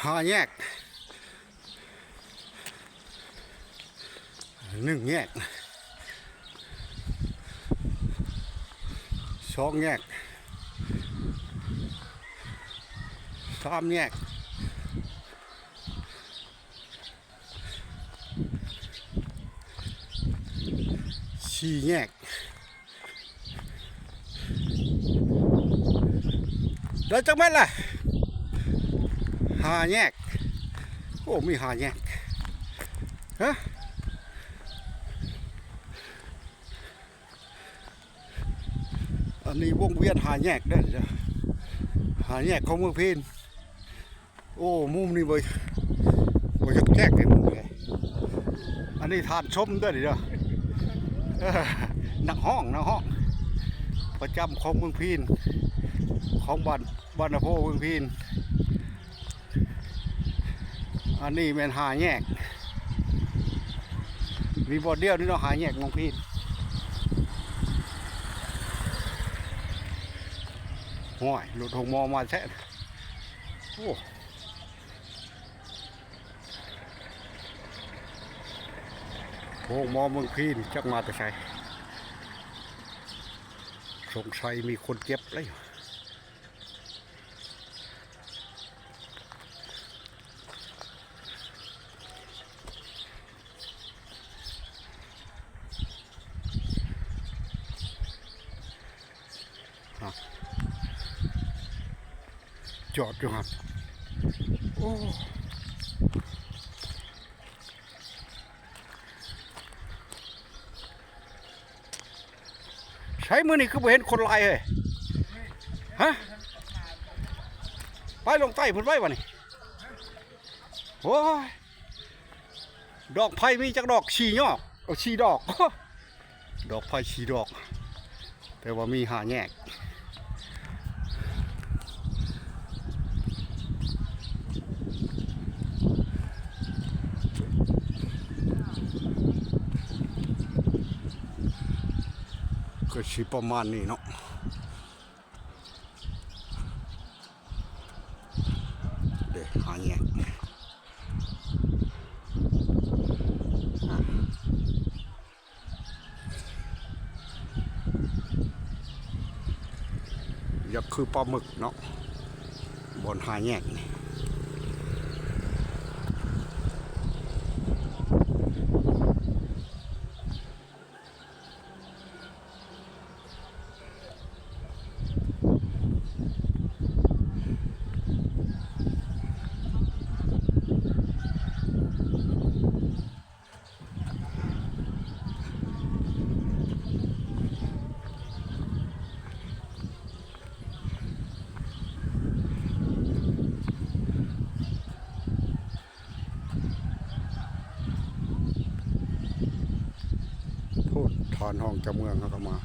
ຫ້າແຍກ ໜຶ່ງແຍກ ສອງແຍກ ສາມແຍກ ສີ່ແຍກ. ໄດ້ຈັກແມັດລະ? ຫ້າແຍກ. ໂອ້ ມີຫ້າແຍກ. ຮະ? ອັນນີ້ວົງວຽນຫ້າແຍກເດີ ຫ້າແຍກຂອງເມືອງພີນ. ໂອ້ ມຸມນີ້ບໍ່ ບໍ່ຢາກແຈກເດ້ມຸມນີ້. ອັນນີ້ທ່ານຊົມເດີນີ້ເດີ. ເອີ ນັກຮ້ອງ ນັກຮ້ອງປະຈຳຂອງເມືອງພີນ ຂອງບ້ານ ບ້ານນາໂພເມືອງພີນ. ອັນນີ້ແມ່ນຫ້າແຍກ ມີບ່ອນດຽວນີ້ເນາະ ຫ້າແຍກເມືອງພີນ. ໂອ້ຍ ລົດໂຮງໝໍມາແທ້. ໂອ້ ໂຮງໝໍເມືອງພີນ ຈັກມາແຕ່ໃສ? ສົງໄສມີຄົນເຈັບເລີຍ. ຮະ ຈອດຢູ່ຫັ້ນ. ໂອ້ ໃສມື້ນີ້ຄືບໍ່ເຫັນຄົນຫຼາຍເຮີ້ຍ? ຮະ ໄປລົງໃຕ້ພຸ້ນໄວ້ວະນີ້. ໂອ້ຍ ດອກໄຟມີຈັກດອກ? ສີ່ຍອກ ເອົາ ສີ່ດອກ. ດອກໄຟສີ່ດອກ ແຕ່ວ່າມີຫ້າແຍກ. ກໍຊິປະມານນີ້ເນາະ. ເດ້ ຫ້າແຍກ ຢາກຄືປາໝຶກເນາະ ບ່ອນຫ້າແຍກນີ້. ໂອ້ ທ່ານຮອງເຈົ້າເມືອງເຮົາກໍມາ.